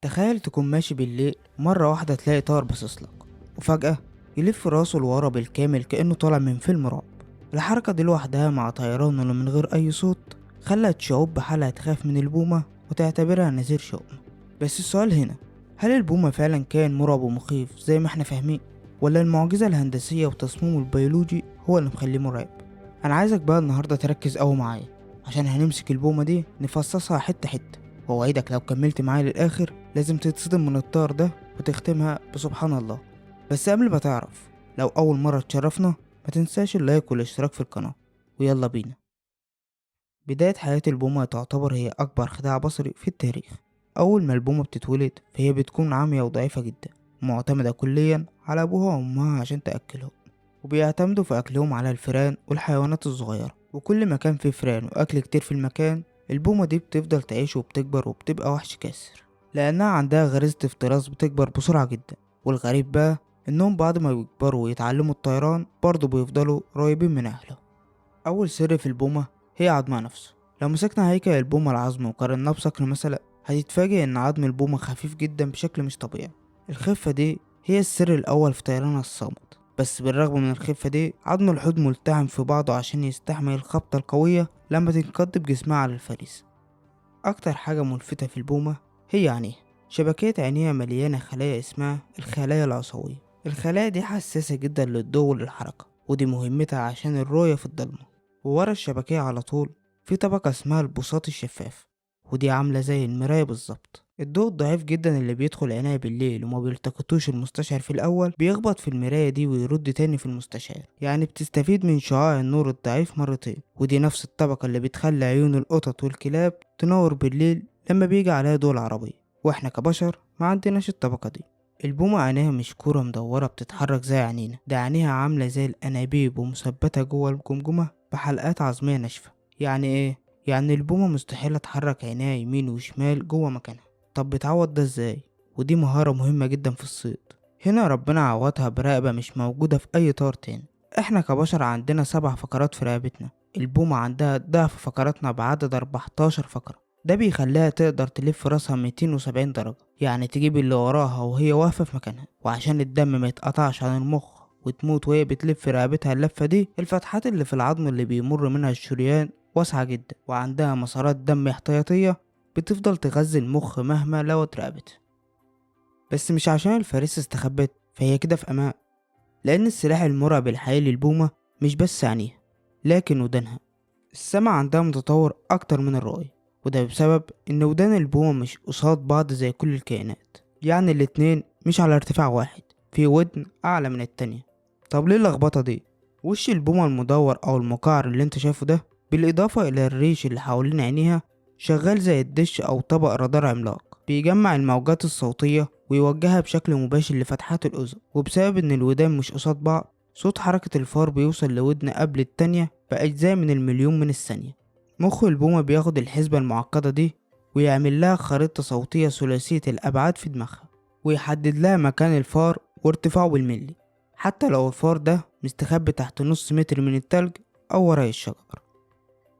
تخيل تكون ماشي بالليل، مرة واحدة تلاقي طائر باصصلك وفجأة يلف راسه لورا بالكامل كأنه طالع من فيلم رعب. الحركة دي لوحدها مع طيرانه اللي من غير أي صوت خلت شعوب بحالها تخاف من البومة وتعتبرها نذير شؤم. بس السؤال هنا، هل البومة فعلا كائن مرعب ومخيف زي ما احنا فاهمين، ولا المعجزة الهندسية وتصميمه البيولوجي هو اللي مخليه مرعب؟ أنا عايزك بقى النهاردة تركز أوي معايا عشان هنمسك البومة دي نفصصها حتة حتة، وأوعدك لو كملت معايا للآخر لازم تتصدم من الطار ده وتختمها بسبحان الله. بس قبل ما تعرف، لو أول مرة تشرفنا ما تنساش اللايك والاشتراك في القناة، ويلا بينا. بداية حياة البومة تعتبر هي أكبر خداع بصري في التاريخ. أول ما البومة بتتولد فهي بتكون عامية وضعيفة جدا، معتمدة كليا على أبوها وأمها عشان تأكلهم، وبيعتمدوا في أكلهم على الفئران والحيوانات الصغيرة. وكل ما كان في فئران وأكل كتير في المكان، البومة دي بتفضل تعيش وبتكبر وبتبقى وحش كاسر، لأنها عندها غريزة افتراس بتكبر بسرعة جدا. والغريب بقى إنهم بعد ما بيكبروا ويتعلموا الطيران برضه بيفضلوا قريبين من أهلهم. أول سر في البومة هي عظمها نفسه. لو مسكنا هيكل البومة العظم وقارناه بصقر مثلا، هتتفاجئ إن عظم البومة خفيف جدا بشكل مش طبيعي. الخفة دي هي السر الأول في طيرانها الصامت. بس بالرغم من الخفة دي، عظم الحوض ملتحم في بعضه عشان يستحمل الخبطة القوية لما تنقض بجسمها على الفريسة. أكتر حاجة ملفتة في البومة هي عينيها. شبكية عينيها مليانة خلايا اسمها الخلايا العصوية. الخلايا دي حساسة جدا للضوء وللحركة، ودي مهمتها عشان الرؤية في الضلمة. وورا الشبكية على طول في طبقة اسمها البساط الشفاف، ودي عاملة زي المراية بالظبط. الضوء الضعيف جدا اللي بيدخل عينيها بالليل وما بيلتقطوش المستشعر في الأول بيخبط في المراية دي ويرد تاني في المستشعر، يعني بتستفيد من شعاع النور الضعيف مرتين. ودي نفس الطبقة اللي بتخلي عيون القطط والكلاب تنور بالليل لما بيجي عليها ضوء العربية، واحنا كبشر ما عندناش الطبقة دي. البومة عينيها مش كورة مدورة بتتحرك زي عينينا، ده عينيها عاملة زي الأنابيب ومثبتة جوه الجمجمة بحلقات عظمية ناشفة. يعني ايه؟ يعني البومة مستحيل تحرك عينيها يمين وشمال جوه مكانها. طب بتعوض ده ازاي؟ ودي مهارة مهمة جدا في الصيد. هنا ربنا عوضها برقبة مش موجودة في أي طار تاني. احنا كبشر عندنا 7 فقرات في رقبتنا، البومة عندها ضعف فقراتنا بعدد 14 فقرة. ده بيخليها تقدر تلف راسها 270 درجة، يعني تجيب اللي وراها وهي واقفة في مكانها. وعشان الدم ما يتقطعش عن المخ وتموت وهي بتلف رقبتها اللفة دي، الفتحات اللي في العظم اللي بيمر منها الشريان واسعة جدا، وعندها مسارات دم احتياطية بتفضل تغذي المخ مهما لوت رقبتها. بس مش عشان الفريسة استخبت فهي كده في أمان، لأن السلاح المرعب الحقيقي للبومة مش بس عينيها لكن ودانها. السمع عندها متطور أكتر من الرؤية، وده بسبب إن ودان البومة مش قصاد بعض زي كل الكائنات، يعني الاتنين مش على ارتفاع واحد، في ودن أعلى من التانية. طب ليه اللخبطة دي؟ وش البومة المدور أو المقعر اللي انت شايفه ده، بالإضافة إلى الريش اللي حوالين عينيها، شغال زي الدش أو طبق رادار عملاق بيجمع الموجات الصوتية ويوجهها بشكل مباشر لفتحات الأذن. وبسبب إن الودان مش قصاد بعض، صوت حركة الفار بيوصل لودن قبل التانية بأجزاء من المليون من الثانية. مخ البومة بياخد الحسبة المعقدة دي ويعمل لها خريطة صوتية ثلاثية الأبعاد في دماغها، ويحدد لها مكان الفار وارتفاعه بالملي، حتى لو الفار ده مستخبي تحت نص متر من التلج أو وراء الشجر.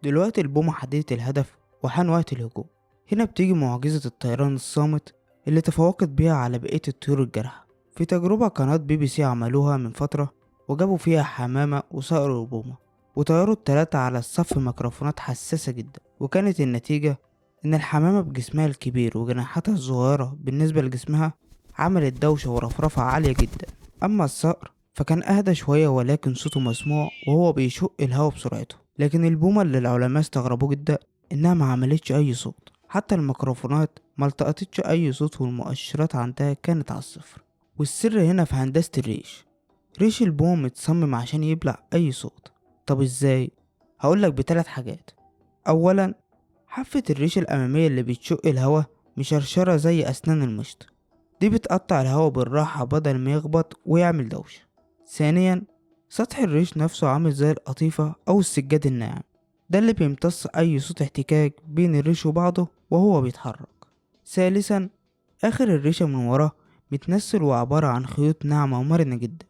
دلوقتي البومة حددت الهدف وحان وقت الهجوم. هنا بتيجي معجزة الطيران الصامت اللي تفوقت بيها على بقية الطيور الجارحة. في تجربة قناة بي بي سي عملوها من فترة وجابوا فيها حمامة وصقر وبومة، وطيروا التلاتة على الصف ميكروفونات حساسة جدا، وكانت النتيجة إن الحمامة بجسمها الكبير وجناحاتها الصغيرة بالنسبة لجسمها عملت دوشة ورفرفة عالية جدا. أما الصقر فكان أهدى شوية ولكن صوته مسموع وهو بيشق الهوا بسرعته. لكن البومة اللي العلماء استغربوه جدا إنها ما عملتش أي صوت، حتى الميكروفونات ما التقطتش أي صوت، والمؤشرات عندها كانت على الصفر. والسر هنا في هندسة الريش. ريش البومة متصمم عشان يبلع أي صوت. طب إزاي؟ هقولك بثلاث حاجات. أولا، حافة الريش الأمامية اللي بتشق الهوا مشرشرة زي أسنان المشط، دي بتقطع الهوا بالراحة بدل ما يخبط ويعمل دوشة. ثانيا، سطح الريش نفسه عامل زي القطيفة أو السجاد الناعم، ده اللي بيمتص أي صوت احتكاك بين الريش وبعضه وهو بيتحرك. ثالثا، آخر الريشة من ورا متنسل وعبارة عن خيوط ناعمة ومرنة جدا،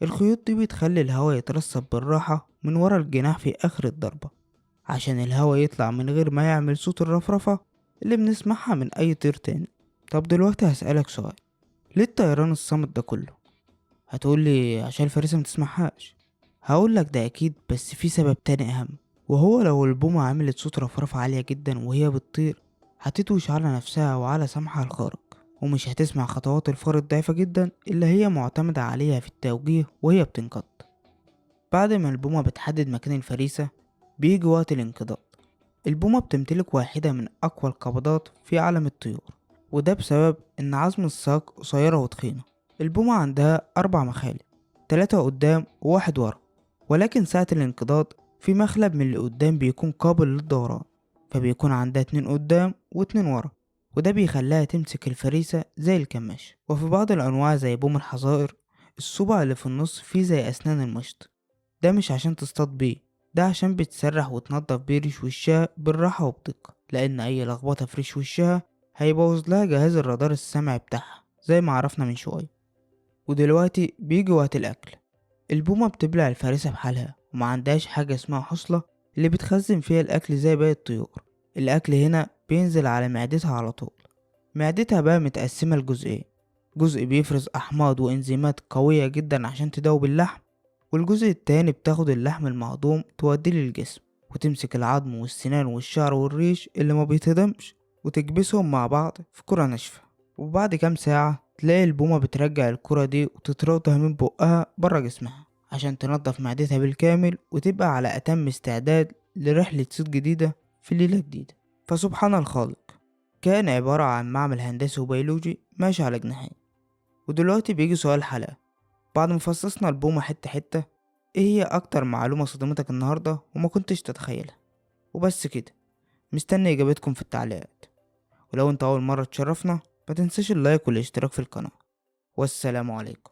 الخيوط دي بتخلي الهوا يترسب بالراحة من ورا الجناح في آخر الضربة، عشان الهوا يطلع من غير ما يعمل صوت الرفرفة اللي بنسمعها من أي طير تاني. طب دلوقتي هسألك سؤال، ليه الطيران الصامت ده كله؟ هتقولي عشان الفريسة متسمعهاش. هقولك ده أكيد، بس في سبب تاني أهم، وهو لو البومة عملت صوت رفرفة عالية جدا وهي بتطير هتتوش على نفسها وعلى سمعها الخارق، ومش هتسمع خطوات الفار الضعيفة جدا اللي هي معتمدة عليها في التوجيه وهي بتنقض. بعد ما البومة بتحدد مكان الفريسة بيجي وقت الانقضاض. البومة بتمتلك واحدة من أقوى القبضات في عالم الطيور، وده بسبب إن عظم الساق قصيرة وتخينة. البومة عندها 4 مخالب، 3 قدام و1 ورا، ولكن ساعة الانقضاض في مخلب من اللي قدام بيكون قابل للدوران، فبيكون عندها 2 قدام و2 ورا، وده بيخليها تمسك الفريسة زي الكماشة. وفي بعض الأنواع زي بوم الحظائر الصبع اللي في النص فيه زي أسنان المشط، ده مش عشان تصطاد بيه، ده عشان بتسرح وتنضف بيه ريش وشها بالراحة وبدقة، لأن أي لخبطة في ريش وشها هيبوظ لها جهاز الرادار السمعي بتاعها زي ما عرفنا من شوية. ودلوقتي بيجي وقت الأكل. البومة بتبلع الفريسة بحالها، وما عندهاش حاجة اسمها حصلة اللي بتخزن فيها الأكل زي باقي الطيور. الأكل هنا بينزل على معدتها على طول. معدتها بقى متقسمة لجزئين، جزء بيفرز أحماض وإنزيمات قوية جدا عشان تدوب اللحم، والجزء التاني بتاخد اللحم المهضوم توديه للجسم، وتمسك العظم والسنان والشعر والريش اللي ما بيتهضمش وتكبسهم مع بعض في كرة ناشفة. وبعد كام ساعة تلاقي البومة بترجع الكرة دي وتطردها من بقها برا جسمها عشان تنظف معدتها بالكامل وتبقى على أتم استعداد لرحلة صيد جديدة في ليلة جديدة. فسبحان الخالق، كان عبارة عن معمل هندسي وبيولوجي ماشي على جناحين. ودلوقتي بيجي سؤال الحلقة، بعد ما فصصنا البومة حتة حتة، ايه هي أكتر معلومة صدمتك النهاردة وما كنتش تتخيلها؟ وبس كده، مستني إجابتكم في التعليقات. ولو انت أول مرة تشرفنا ما تنساش اللايك والاشتراك في القناة. والسلام عليكم.